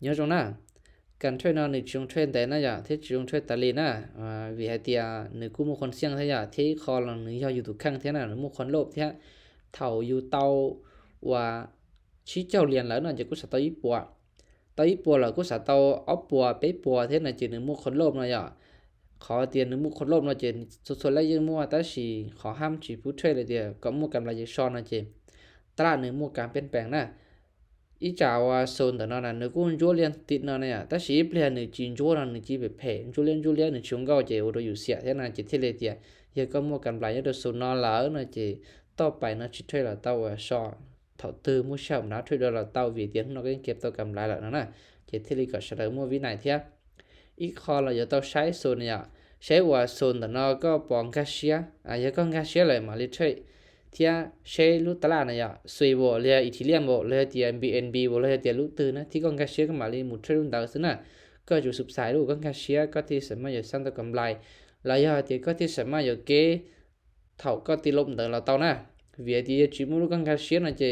Nhớ rồi nè, cần thuê nó nửa triệu thuê đấy nè, thế triệu thuê tài lì nè, à, vì hai tia nửa cũ mua con xiang thế à, thế kho là nửa do YouTube khang thế nè, mua con lộp thế, thầu YouTube và chỉ châu liền lỡ nó chỉ cũng sẽ tao ít bùa, tao ít bùa là cũng sẽ tao ốc bùa, pé bùa thế nè, chỉ nửa mua con lộp nè à, khó tiền nửa mua con lộp nó chỉ số số lấy mua ta chỉ khó ham chỉ phút thuê là tiền có mua cầm là chỉ so nó chỉ, ta là nửa mua cảm bên bèn nè. ອີຈາວາໂຊນຕະນອນນະ ໜຶ່ງກຸນໂຈລຽນຕິດນອນນະ ຕາຊີເປຍໜຶ່ງຈີນໂຈນະ ໜຶ່ງຈີເປແພ ໂຈລຽນໂຈລຽນໜຶ່ງຊົງເກົ້າເຈໂອໂດຢູ່ເສຍ ແທ້ນະເຈເທເລເຕຍ ເຍກະມົວກັນບລາຍຍະໂດໂຊນນອນລາວນະເຈ ຕໍ່ໄປນະຊິເທລະເຕົ້າວ່າຊໍ ເຖົ້າຕື່ມູຊາວນາທຸດດອລລາເຕົ້າວີເຕຍນອກເກັບຕໍ່ກັນບລາຍລະນະ ເຈເທເລກໍສະເດີມົວວິໄນເທຍ ອີກຂໍ້ລະຢາກຕ້ອງໃຊ້ໂຊນຍາ ໃຊ້ວ່າໂຊນຕະນອກກໍປອງກາເຊຍ ອາ ຢາກອງກາເຊຍເລີຍມາລິເທຣດ ເທຍເຊລຸຕະຫຼາດນະຍາ ສວຍບໍ່ເລຍອີທີລຽມບໍ່ເລຍເຕຍບີເອັນບີບໍ່ເລຍເຕຍລຸຕື່ນະ ທີ່ກອງກາເຊຍກໍມາລິໝູເທຣດລຸນດາວຊະນະ ກໍຢູ່ສຸບສາຍລູກກອງກາເຊຍກໍທີ່ສາມາດຢາກສ້າງຕໍ່ກຳໄລ ລະຍາເຕຍກໍທີ່ສາມາດຢາກເກ ເຖົ້າກໍຕິລົບເດີລາວເຕົ້ານະ ເວຍຕິເຍຈິມູລູກກາງກາເຊຍນະເຈ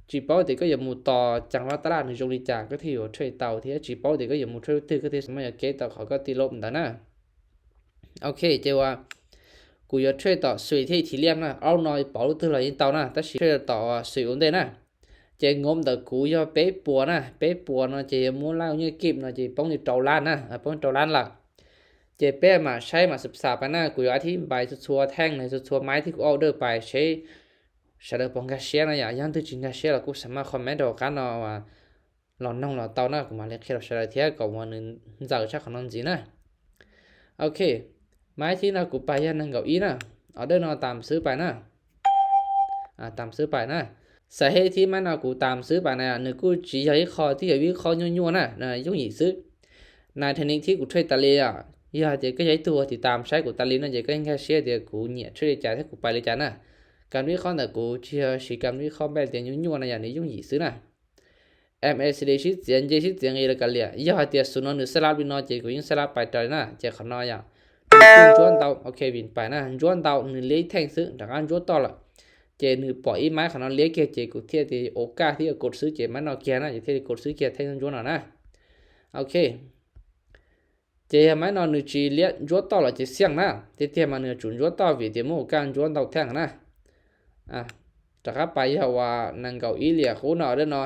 ຈິເປົາເຕຍກໍຢາກໝູຕໍ່ຈັງຫວະຕະຫຼາດໜຶ່ງຈົງລິຈາ ກໍທີ່ວ່າເທຣດເຕົ້າ ທີ່ຈິເປົາເຕຍກໍຢາກໝູເທຣດຕື່ ກໍທີ່ສາມາດຢາກເກຕໍ່ເຂົາກໍຕິລົບເດີນະ ໂອເຄ ເຈວ່າ ກູຢາກເທຣດຕໍ່ສວຍເທອີທີລຽມນະ ເອົາໜ້ອຍເປົາລູກຕື່ລາວຍິງເຕົ້ານະ ຕາຊີເທຣດຕໍ່ສວຍອຸນເດນະ ເຈງົມເດີກູຢາກເປປົວນະ ເປປົວນະ ເຈມູລາວຍິງກິບນະ ເຈປ້ອງຢູ່ເກົ້າລ້ານນະ ອາ ປ້ອງເກົ້າລ້ານລະ ເຈແປມາໃຊ້ມາສຶກສາໄປນະ ກູຢາກອະທິບາຍຊົ່ວໆແທ່ງໃນຊົ່ວໆໄມ້ທີ່ກູອອເດີໄປ ເຊ ຊາເດີປອງກາເຊຍນະ ຢາກ ຢາກຕື່ຈິງກາເຊຍລະ ກູສາມາດຄອມເມັນໂດກັນເນາະວ່າ ລອງນ້ອງລອງເຕົ້ານະ ກູມາເລກເຄລາວຊາເດີເທຍ ກໍວ່າໜຶ່ງເຈົ້າຊາຂອງນ້ອງຈີນະ ໂອເຄ ໄມ້ທີ່ນະ ກູໄປຢ່າງໜຶ່ງເກົ້າອີນະ ອອເດີນອນຕາມຊື້ໄປນະ ອາ ຕາມຊື້ໄປນະ ສາເຫດທີ່ມັນເອົາກູຕາມຊື້ໄປນະ ໜຶ່ງກູຈີຢາກວິເຄາະທີ່ຢາກວິເຄາະຍົວໆນະ ນະ ຍຸງອີກຊື້ ໃນເທັກນິກທີ່ກູເທຣດຕາລີອະ ຢາກເຈກໍຢາກຕົວຕິດຕາມໃຊ້ກູຕາລີນະ ເຈກໍຍັງແຄ່ເຊຍເດຍກູເນຍເທຣດຈາຍໃຫ້ກູໄປເລີຍຈານະ ການວິເຄາະນະກູເຈຊິການວິເຄາະແບບເດຍຍົວໆນະ ຢ່າງນີ້ຍຸງອີກຊື້ນະ ເອັມເອຊີດີຊິຈຽນ ເຈຊິຈຽນອີລະກະເລຍ ຢາກເຕຍສຸນນອນໜຶ່ງສະລັບວິນອນເຈກູຍິງສະລັບໄປຕອນນະ ເຈຂອນອນຢາ ຈົວນເຕົາ ໂອເຄ ວິນໄປນະ ຈົວນເຕົາໜຶ່ງເລຍແທ່ງຊື້ ດັກອັນຈົວນຕໍ່ລະ ເຈໜຶ່ງປອຍອີໄມ້ຂອງນອນເລຍເກ ເຈກູເທດໂອກາດທີ່ຈະກົດຊື້ເຈມັນນອກເກຍນະ ເຈເທດກົດຊື້ເກຍແທ່ງຈົວນນະ ໂອເຄ ເຈມານອນໜຶ່ງຈີລຽນຈົວນຕໍ່ລະເຈສ່ຽງນະ ເຕຍມາເໜືອຈຸນຈົວນຕໍ່ວິເຕຍໂມການຈົວນເຕົາແທ່ງນະ ອາ ຕະກະໄປຢາກວ່ານັງເກົາອີເລຍຄູນອເດີນອ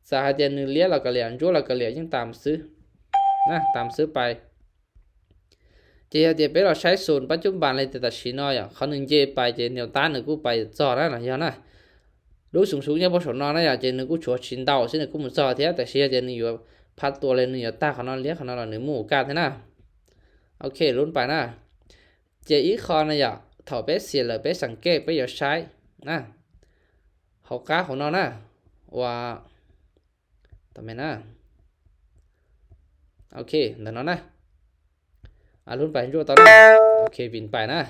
ສາຫາເຕຍໜຶ່ງລຽນລະກະລຽນຈົວນລະກະລຽນຍັງຕາມຊື້ນະ ຕາມຊື້ໄປ ເຈເຕຍເປັນລາວໃຊ້ສູນປັດຈຸບັນເລີຍແຕ່ຕາຊີນອຍອະ ເຂົາໜຶ່ງເຈໄປເຈແນວຕ້ານໜຶ່ງກູໄປຈອດນະ ນະ ຍານະ ລູກສູງໆຍັງບໍ່ສົນນອນນະ ຢາກເຈໜຶ່ງກູຊົວຊິນເດົາຊິໜຶ່ງກູໝູ່ຈອດເທຍ ແຕ່ເຊຍເຈໜຶ່ງຢູ່ພັດຕົວເລີຍໜຶ່ງຢູ່ຕາຂອງນອນລຽນຂອງນອນລະໜຶ່ງໝູ່ການເທຍນະ ໂອເຄ ລຸ້ນໄປນະ ເຈອີກຂໍ້ນະ ຢາກເຖົ້າເປັດເສຍເລີເປັດສັງເກດເປັດຢາກໃຊ້ນະ ເຮົາກາຂອງນອນນະ ວ່າ ຕາແມ່ນນະ ໂອເຄ ດຽວນອນນະ ອາ ລຸ້ນໄປຈົວນຕໍ່ນະ ໂອເຄ ວິນໄປນະ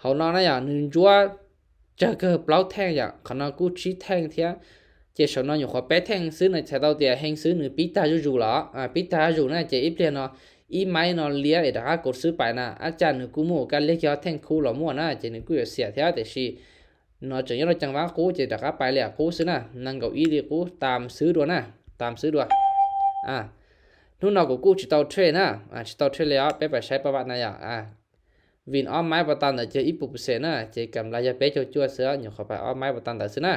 ເຮົານອນນະ ຢາກໜຶ່ງຈົວ ຈະເກີບເປົ່າແທ່ງ ຢາກ ຂະນອນກູຊີແທ່ງເທຍ ເຈສອນນອນຢູ່ຂໍແປແທ່ງຊື້ໃນສາຍເຕົ້າເຕຍ ແຮ່ງຊື້ໜຶ່ງປິດຕາຢູ່ຢູ່ລະ ອາ ປິດຕາຢູ່ນະ ເຈອີເປຍນອນ ອີໄມ້ນອນລຽນເອດາກາກົດຊື້ໄປນະ ອາຈານໜຶ່ງກູໝູ່ການລຽກເຄຍແທ່ງຄູລະມົວນະ ເຈໜຶ່ງກູຢາກເສຍເທຍ ແຕ່ຊີ ນອນຈະຍອດຈັງຫວະກູເຈດາກາໄປເລີຍກູຊື້ນະ ນັງເກົາອີລີກູຕາມຊື້ດວນນະ ຕາມຊື້ດວນ ອາ ໜູນອກກູຈີເຕົາເທຣດນະ ອາ ຈີເຕົາເທຣດແລ້ວ ໄປໄປໃຊ້ປະຫວັດນະ ຢາ ອາ ວິນອ້ອມໄມ້ປະຕານເດີ ເຈອີປູເປີເຊັນນະ ເຈກຳໄລຢາເປຈົວເສືອ ຫຍັງເຂົ້າໄປອ້ອມໄມ້ປະຕານເດີຊື້ນະ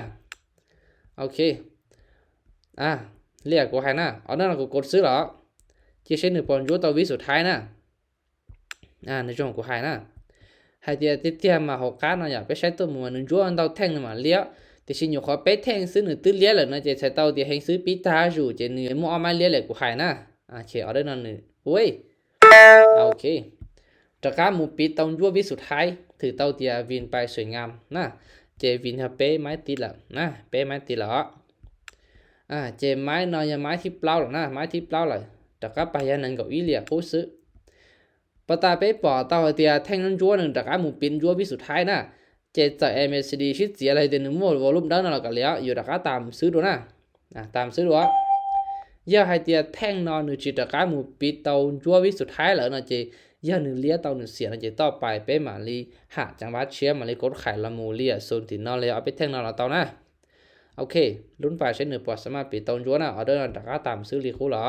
ໂອເຄ ອາ ເລຍກູໃຫ້ນະ ເອົານັ້ນກູກົດຊື້ລະ ເຈເຊັນໜຶ່ງປອນຢູຕໍ່ວິສຸດທ້າຍນະ ອາ ໃນຊ່ວງກູໃຫ້ນະ ໃຫ້ເຕຍ ເຕຍມາຫົກກ້ານເນາະ ຢາກໄປໃຊ້ຕົວໝູໜຶ່ງຈົວເຕົາແທ່ງໜຶ່ງມາລຽວ ເຕຍຊິຢູ່ຂໍເປັດແທ່ງຊື້ໜຶ່ງຕື້ລຽວເລີຍເນາະ ເຈໃຊ້ເຕົ້າເຕຍແຮ່ງຊື້ປິດຕາຢູ່ ເຈໜຶ່ງໝູອອກມາລຽວເລີຍກູໃຫ້ນະ ອາ ເຄ ອອເດີນອນໜຶ່ງ ໂອ້ຍ ໂອເຄ ຕະກາໝູປິດເຕົ້າຢູ່ວິສຸດທ້າຍ ຖືເຕົ້າເຕຍວິນໄປສວຍງາມນະ ເຈວິນເຮົາເປ້ໄມ້ຕິດລະນະ ເປ້ໄມ້ຕິດລະ ອາ ເຈໄມ້ນອນຢາໄມ້ທີ່ເປົ່າລະນະ ໄມ້ທີ່ເປົ່າລະ ຕະກາໄປຢາໜຶ່ງເກົາອີເລຍກູຊື້ ປະຕາເປ້ປໍເຕົ້າເຕຍແທ່ງນັ້ນຈົວໜຶ່ງຕະກາໝູປິດຈົວວິສຸດທ້າຍນະ ເຈຈາກເອັມເອສດີຊິດເຈຍລະເດໜຶ່ງໝູວໍລຸມເດີນນະລະກະເລຍ ຢູ່ຕະກາຕາມຊື້ດູນະ ອາ ຕາມຊື້ດູ ຢາໃຫ້ເຕຍແທ່ງນອນໜຶ່ງຈິດຕະກາໝູປິດເຕົ້າຈົວວິສຸດທ້າຍລະນະ ເຈຢາໜຶ່ງເລຍເຕົ້າໜຶ່ງເສຍນະ ເຈຕໍ່ໄປເປ້ມາລີຫາກຈັງຫວະເຊຍມາລີກົດຂາຍລະໝູເລຍໂຊນທີ່ນອນເລຍເອົາໄປແທ່ງນອນລະເຕົ້ານະ OK, ລຸ້ນປາຍເຊັ່ນໜຶ່ງ ປອດສາມາດປີເຕົາຈົວນະ ອອເດີນຕາກາຕາມຊື້ລີຄູລະ.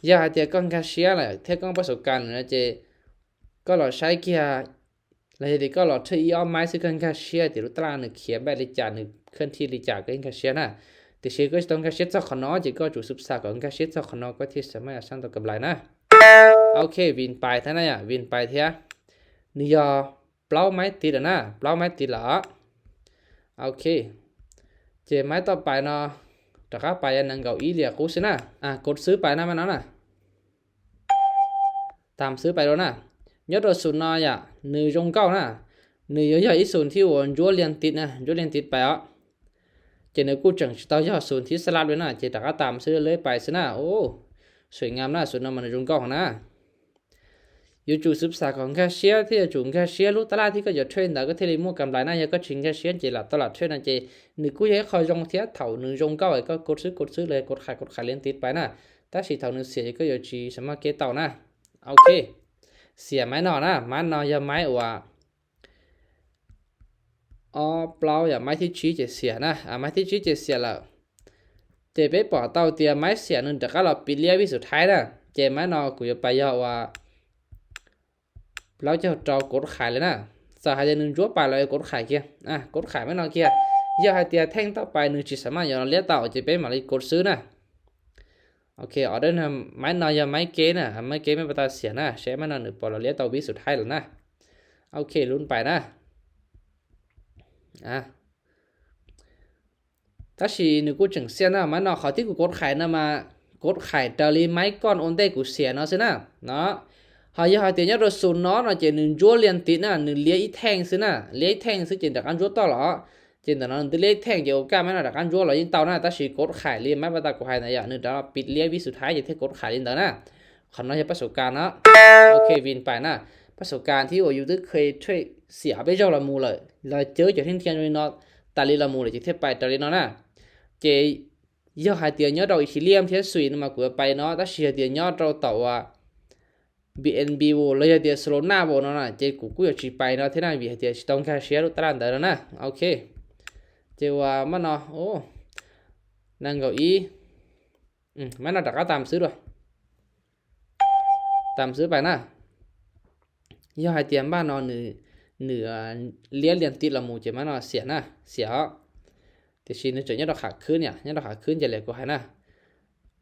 ຢາກໃຫ້ເຕຍກ້ອງກາເຊຍລະ ເທກກ້ອງປະສົບການນະເຈ ກໍລອໃຊ້ເກຍ ລະເຮັດກໍລອເທີອີອອມໄມ້ ຊື້ກ້ອງກາເຊຍ ເຕຍລຸຕະລານເຄຍແບດລິຈານ ເຄື່ອນທີ່ລິຈານກ້ອງກາເຊຍນະ ເຕຍເຊກໍຕ້ອງກາເຊຍຊອກຂະນອ ເຈກໍຈູສືບສາຂອງກາເຊຍຊອກຂະນອ ກໍທີ່ສາມາດສ້າງຕົວກຳໄລນະ. ໂອເຄ ວິນໄປທາງນັ້ນ ວິນໄປເທຍ ນີ້ຢໍ ເປົ້າໄມ້ຕິດລະນະ ເປົ້າໄມ້ຕິດລະ. ໂອເຄ ເຈໄມ້ຕໍ່ໄປເນາະ ຕະກາໄປອັນໜຶ່ງເກົ້າອີຫຼຽວກູຊິນະ ອາ ກົດຊື້ໄປນະ ມັນເນາະນະ ຕາມຊື້ໄປໂລດນະ. ຍອດໂດສູນເນາະ ຍະ ໜຶ່ງຈົງເກົ້ານະ ໜຶ່ງຢໍອີສູນທີ່ໂອນຈົວລຽນຕິດນະ ຈົວລຽນຕິດໄປເອາະ ເຈໜຶ່ງກູຈັ່ງຊິເຕົ້າຢໍສູນທີ່ສະຫຼັບເລີຍນະ ເຈຕະກາຕາມຊື້ເລີຍໄປຊິນະ. ໂອ້ ສວຍງາມນະ ສູນເນາະ ມັນຈົງເກົ້າຫັ້ນນະ. ຢູ່ຈູສືບສາຂອງກາເຊຍ ທີ່ຢູ່ຈູກາເຊຍ ລູກຕະຫຼາດທີ່ກໍຢາກເທຣດ ແລ້ວກໍເທຣດມີກຳໄລນະ ຢາກກໍຊິງກາເຊຍ ເຈລະຕະຫຼາດເທຣດນະ ເຈໜຶ່ງກູຢາກເຂົ້າຈົງທຽບເທົ່າໜຶ່ງຈົງເກົ້າ ກໍກົດຊື້ ກົດຊື້ເລີຍ ກົດຂາຍ ກົດຂາຍລຽນຕິດໄປນະ. ຕາສີເທົ່າໜຶ່ງເສຍ ກໍຢາກຊິສາມາດເກັບເຕົານະ. ໂອເຄ ເສຍໄມ້ເນາະນະ ໄມ້ເນາະ ຢາໄມ້ວ່າ ອໍ ເປົ່າ ຢາໄມ້ທີ່ຈີເຈເສຍນະ ອາ ໄມ້ທີ່ຈີເຈເສຍລະ ເຈໄປປໍເຕົາເຕຍໄມ້ເສຍໜຶ່ງ ແຕ່ກໍລອປິດລຽນວິສຸດທ້າຍນະ ເຈໄມ້ເນາະ ກູຢາໄປຢໍວ່າ ແລ້ວເຈົ້າເຕົາກົດຂາຍເລີຍນະ ສາຫາຍໜຶ່ງຈົວໄປແລ້ວກົດຂາຍເກຍ ອາ ກົດຂາຍໄມ້ເນາະເກຍ ຢາກໃຫ້ເຕຍແທ່ງຕໍ່ໄປໜຶ່ງຊິສາມາດຢໍລຽນເຕົາ ເຈໄປມາລີກົດຊື້ນະ. ໂອເຄ ອອເດີນະ ໄມ້ເນາະ ຢາໄມ້ເກນະ ໄມ້ເກນໄມ້ປະຕາເສຍນະ ໃຊ້ໄມ້ເນາະ ໜຶ່ງປອນລະລຽນເຕົາວິສຸດທ້າຍແລ້ວນະ. ໂອເຄ ລຸ້ນໄປນະ ອາ ຕາສີໜຶ່ງກູຈຶ່ງເສຍນະ ໄມ້ເນາະ ເຂົາທີ່ກູກົດຂາຍນະ ມາກົດຂາຍຕາລີໄມ້ກ່ອນໂອນເຕກູເສຍເນາະ ຊິນະເນາະ. ເຮົາຢາກໃຫ້ເຕຍອດໂດສູນເນາະ ເນາະ ເຈໜຶ່ງຈົວລຽນຕິດນະ ໜຶ່ງລຽນອີກແທ່ງຊິນະ ລຽນອີກແທ່ງຊິ ເຈຕະການຈົວຕໍ່ລະ ເຈນຕອນນັ້ນໄດ້ເລກແທ່ງ ເຈໂອກາດແມ່ນວ່າການຢໍລະຍິງເຕົານະ ຕາສີກົດຂາຍລຽນໄມ້ປະຕາກູໄຮນະ ຢ່າໜຶ່ງຕອນປິດລຽນວິສຸດທ້າຍ ເຈເທກົດຂາຍລຽນເຕົານະ. ຂອງນ້ອຍເຮັດປະສົບການເນາະ ໂອເຄ ວິນໄປນະ ປະສົບການທີ່ໂອຢູ່ຕຶກເຄີຍເທຣດເສຍໄປເຈົ້າລະໝູເລີຍ ລະເຈີເຈົ້າທຽນທຽນເນາະ ຕາລີລະໝູເລີຍ ເຈເທໄປຕາລີເນາະນະ ເຈ ຢາກໃຫ້ເຕຍຍອດດອກອີທີຣຽມທຽນສຸຍນະ ມາກູໄປເນາະ ຕາສີເຕຍຍອດດອກເຕົາວ່າ ບີເອັນບີໂວ ລະເຕຍໂຊໂລນາໂວເນາະນະ ເຈກູກູຢາກຊິໄປເນາະ ເທນານວີເຕຍຊິຕ້ອງກາເຊຍລູກຕະຫຼາດເດີນະ. ໂອເຄ ເຈວ່າມັນເນາະ ໂອ້ ນັ່ງເກົ້າອີ ອືມ ມັນເນາະ ຕະກາຕາມຊື້ດ້ວຍ ຕາມຊື້ໄປນະ. ຢາກໃຫ້ເຕຍມາເນາະ ໜຶ່ງ ໜຶ່ງ ອາ ລຽນ ລຽນຕິດລະໝູ ເຈມາເນາະ ເສຍນະ ເສຍເນາະ ແຕ່ຊີໜຶ່ງຈະຍອດດອກຂາຂຶ້ນເນຍ ຍອດດອກຂາຂຶ້ນຈະແລກກວ່າຫັ້ນນະ.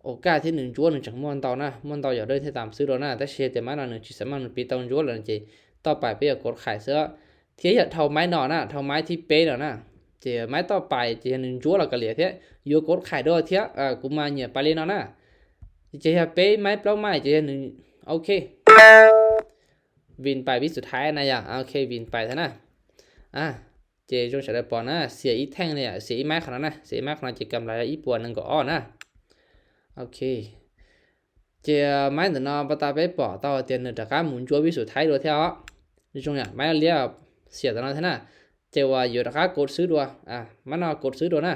ໂອກາດທີ່ໜຶ່ງຈົວໜຶ່ງຈະມ້ວນເຕົານະ ມ້ວນເຕົາຢາກເດີນເທຕາມຊື້ໂດນນະ ແຕ່ເຊເຕມານອນໜຶ່ງຈິສາມາດມັນປີເຕົາຈົວແລ້ວເຈ ຕໍ່ໄປເປຢາກກົດຂາຍເສື້ອ ເທຢາກເທົ່າໄມ້ໜໍນະ ເທົ່າໄມ້ທີ່ເປແລ້ວນະ ເຈໄມ້ຕໍ່ໄປ ເຈໜຶ່ງຈົວແລ້ວກໍເຫຼືອເທ ຢູ່ກົດຂາຍໂດເທ ອາ ກູມາເຫຍປາເລນອນນະ ເຈເປໄມ້ເປົ້າໄມ້ ເຈໜຶ່ງ ໂອເຄ ວິນໄປວິສຸດທ້າຍນະ ຢາ ໂອເຄ ວິນໄປຊະນະ ອາ ເຈຈົ່ງສະໄດປອນນະ ເສຍອີກແທ່ງເນຍ ເສຍອີກໄມ້ຂະໜາດນະ ເສຍອີກໄມ້ຂະໜາດ ເຈກຳໄລອີກປວນໜຶ່ງກໍອອນນະ. ໂອເຄ ເຈໄມ້ຕົວເນາະ ປະຕາໄປປອດເຕົາ ເຕຍໜຶ່ງຕະກາໝູນຈົວວິສຸດທ້າຍໂດຍແທ້ເນາະ ຢູ່ຈົງຫຍັງໄມ້ລຽບເສຍຕົວເນາະແທ້ນະ ເຈວ່າຢູ່ຕະກາກົດຊື້ດ້ວຍ ອາ ມາເນາະ ກົດຊື້ດ້ວຍນະ.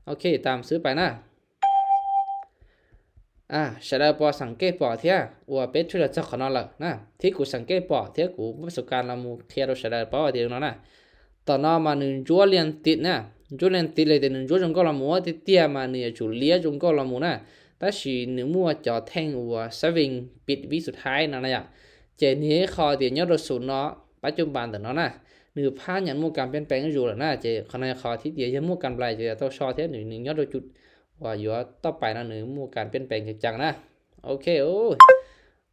ໂອເຄ ຕາມຊື້ໄປນະ. ອາ ສະໄດປອດສັງເກດປອດເທຍ ວ່າເປັນເທຣດເຈົ້າຂອງເນາະລະນະ ທີ່ກູສັງເກດປອດເທຍ ກູປະສົບການລະໝູເທຍໂດຍສະໄດປອດວ່າເທຍເນາະນະ. ຕອນນອນມາໜຶ່ງຈົວລຽນຕິດນະ ຈົວລຽນຕິດເລີຍ ແຕ່ໜຶ່ງຈົວຈົງກໍລະໝູ ຕິດຕຽມາໜຶ່ງຈຸລຽຈົງກໍລະໝູນະ ຕາຊີໜຶ່ງໝູຈອແທ່ງອວສະວິງປິດວິສຸດທ້າຍນະນະ ເຈນີ້ຂໍຕຽຍອດໂດສູນເນາະ ປັດຈຸບັນຕະນອນນະ ໜຶ່ງພາຍັງໝູການປ່ຽນແປງຢູ່ລະນະ ເຈຂະນອຍຂໍທີ່ຕຽຍັງໝູການບລາຍ ເຈໂຕຊອເທໜຶ່ງຍອດໂດຈຸດ ວ່າຢູ່ຕໍ່ໄປນະ ໜຶ່ງໝູການປ່ຽນແປງຈັງໆນະ. ໂອເຄ ໂອ້ຍ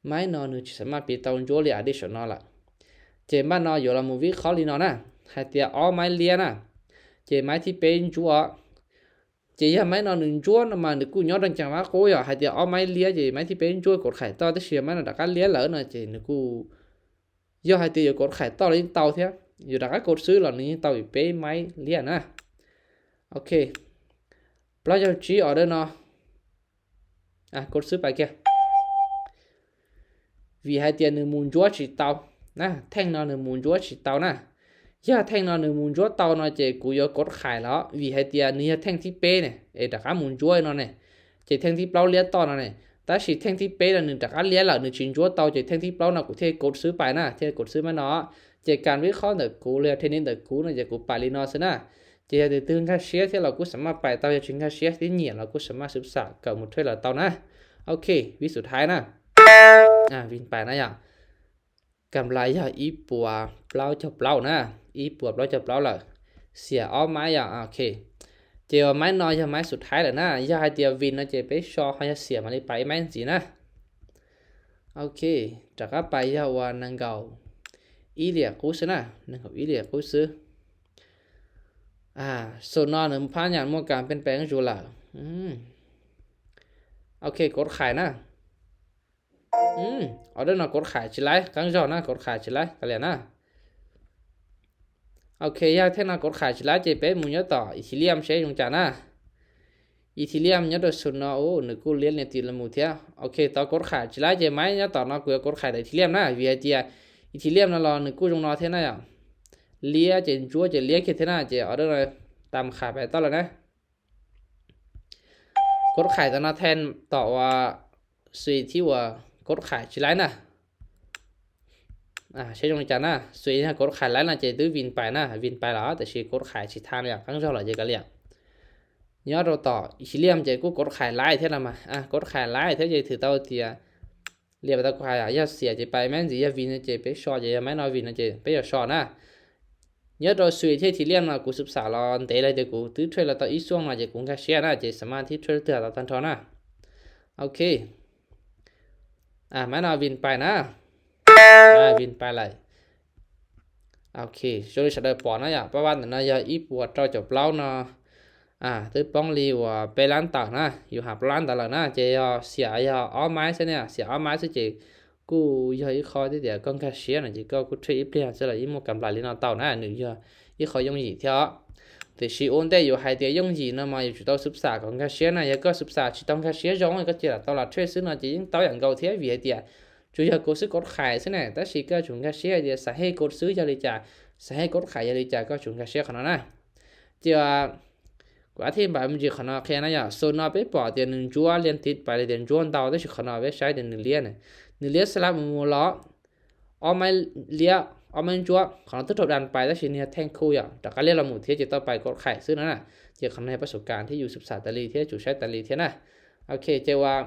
ໄມ້ນອນໜຶ່ງຈະສາມາດປີເຕົາຈົວເລອາດິສອນນອນລະ ເຈມານອນຢູ່ລະໝູວິເຄາະລີນອນນະ ໃຫ້ເຕຍອອກໄມ້ເລຍນະ ເຈໄມ້ທີ່ເປັນຈົວ ເຈຢາໄມ້ນອນໜຶ່ງຈົວນຳມາໜຶ່ງກູຍອດດັງຈັງວ່າໂກຍອ ໃຫ້ເຕຍອອກໄມ້ເລຍ ເຈໄມ້ທີ່ເປັນຈົວກົດຂາຍຕໍ່ ແຕ່ເຊມານອນດາກາເລຍເລີນະ ເຈໜຶ່ງກູ ຢາໃຫ້ເຕຍຢູ່ກົດຂາຍຕໍ່ລະຍິງເຕົາເທຍ ຢູ່ດາກາກົດຊື້ລະໜຶ່ງເຕົາອີກເປໄມ້ເລຍນະ. ໂອເຄ ປະເຈົ້າຈີອອເດີເນາະ ອາ ກົດຊື້ໄປເກຍ ວີໃຫ້ເຕຍໜຶ່ງໝູນຈົວສີເຕົານະ ແທ່ງນອນໜຶ່ງໝູນຈົວສີເຕົານະ ຢາແທ່ງນອນໜຶ່ງໝູນຈົວເຕົານອນ ເຈກູຢາກົດຂາຍລະ ວີໃຫ້ເຕຍໜຶ່ງຢາແທ່ງທີ່ເປເນ ເອ ດາກາໝູນຈົວນອນເນ ເຈແທ່ງທີ່ເປົາລຽນຕໍ່ນອນເນ ຕາຊີແທ່ງທີ່ເປລະໜຶ່ງດາກາລຽນລະໜຶ່ງຈິງຈົວເຕົາ ເຈແທ່ງທີ່ເປົານະ ກູເທກົດຊື້ໄປນະ ເທກົດຊື້ມາເນາະ ເຈການວິເຄາະເນ ກູເລເທນິດເນ ກູນະ ເຈກູປາລີນອນຊະນະ Ces yog tias twg nkag siab thiab los kuj samab pais tau, yog tsis nkag siab thiab nyiam los kuj samab xwb xam kawm mus trade los tau na. Ok, vin suv thaiv na. A, vin pais na yom. Kam lais yog ib puas plaub caug plaub na, ib puas plaub caug plaub lawm. Xiam ob maib yom, ok. Ces maib no yog maib suv thaiv lawm na, yog hais tias vin no ces peb so, ho yog xiam mam li pais ib maib ntxiv na. Ok, rov qab pais yog uas nees nkaum ib liam qub xwb na, nees nkaum ib liam qub xwb. A, xum no nws phab nyam muaj kam peb pais zuj lawm. Ok, kod khais na. Order no kod khais tsis laiv, qee zaug na, kod khais tsis laiv, kav liam na. Ok, yog thib no kod khais tsis laiv ces peb mus nyob tom Ethereum seb zoo cas na. Ethereum nyob rau xum no, o, nws kuj liab li tim los mus thiab. Ok, tau kod khais tsis laiv ces maib nyob tom no kuv yuav kod khais tom Ethereum na, vim hais tias Ethereum no los nws kuj zoo no thiab na yom. Liab ces ntsuab ces liab kiag thiab na, ces order no tam khais pais tau lawm na. Kod khais tom no then tom uas xuv thib uas kod khais tsis laiv na. A, seb zoo li cas na, xuv yog kod khais laiv no ces twb vin pais na, vin pais lawm, tab sis kod khais tsis tham yom, qee zaug lawm ces kav liam. Nyob rau tom Ethereum ces kuj kod khais laiv thiab los mas, a, kod khais laiv thiab ces thwm tau tias liam pais tau kod khais, yog xiam ces pais maib ntxiv, yog vin ces peb so, ces yog maib no vin no ces peb yuav so na. Nyob rau xuv thiab Ethereum no kuv xwb xam los ntev lawm ces kuv twb trade los tau ib xuj no ces kuv nkag siab na, ces samab thib trade twg los tag nrho na. Ok. A, maib no vin pais na. A, vin pais lawm. Ok, zoo li sawv daws pom na yom, pab vaj ntawm no yog ib puas rau caum plaub no. A, twb poob li uas peb lab tawm na, yus has plaub lab tawm lawm na, ces yog xiam yog ob maib xwb na, xiam ob maib xwb ces kuj yog ib qho thiab tias koj nkag siab no ces koj kuj trade ib pliag xwb los yeej muaj kam lais li no tau na, nws yog ib qho yooj yim thiab. Tiam sis ua ntej yus hais tias yooj yim no mas yus tsum tau xwb xam kom nkag siab na, yog koj xwb xam tsis tau nkag siab zoo, koj cia li tau los trade xwb no ces yeej tau yam nkaus thiab, vim hais tias tsuas yog koj xwb kod khais xwb na, tab sis koj tsum nkag siab tias ສາເຫດກົດຊື້ yog li cas, ສາເຫດກົດຂາຍ yog li cas, koj tsum nkag siab qhov no na. Ces kuv ອະທິບາຍ qhov no qhia na yom, xum no peb pom tias nws ntsuab ລຽນຕິດ pais li tias ntsuab ntau, tab sis qhov no peb saib tias nws liab na, nws liab ສະຫຼັບ mus mus los, ob maib liab, ob maib ntsuab, qhov no twb raug ດັນ pais, tab sis nws yog ແທ່ງຄູ່ yom, rov qab liab los mus thiab ces tau pais ກົດຂາຍ xwb no na. Ces qhov no yog ປະສົບການ thiab yus xwb xam tas li thiab tsum saib tas li thiab na. Ok, ces uas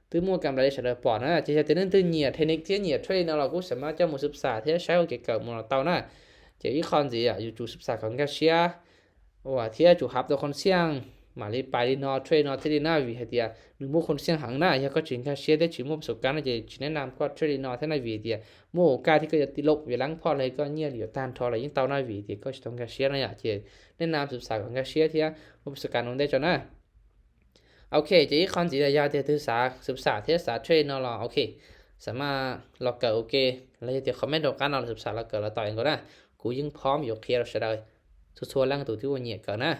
twb muaj kam lais li sawv daws pom na, ces yog tias leej twg nyiam ເທັກນິກ thiab nyiam ເທຣດ no los kuj samab coj mus xwb xam thiab saib ua kev kawm mus los tau na. Ces ib qho ntxiv yus tsum xwb xam kom nkag siab, uas thiab tsum ຮັບຕົວຄວາມສ່ຽງ, mam li pais li no, ເທຣດ no thiaj li na, vim hais tias nws muaj ຄວາມສ່ຽງ heev na, yog koj tsis nkag siab thiab tsis muaj ປະສົບການ ces tsis ແນະນຳ koj ເທຣດ li no thiab na, vim hais tias muaj ໂອກາດ ທີ່ koj yuav ຕິດລົບ, yuav ລ້າງພອດ lawm, koj nyiaj yuav ຕາມ ເທຣດ lawm, yeej tau na, vim hais tias koj tsis tau nkag siab na yom. Ces ແນະນຳ xwb xam kom nkag siab thiab muaj ປະສົບການ ua ntej tso na. Ok, ces ib qho ntxiv yog tias twg xav xwb xam thiab xav ເທຣດ no los ok, samab los kawm ua ke, los yog tias comment rau qab no los xwb xam los kawm los tau ua nkaus na. Kuv yeej ພ້ອມ yuav qhia rau sawv daws txhua txhua leej tug thiab uas nyiam kawm na.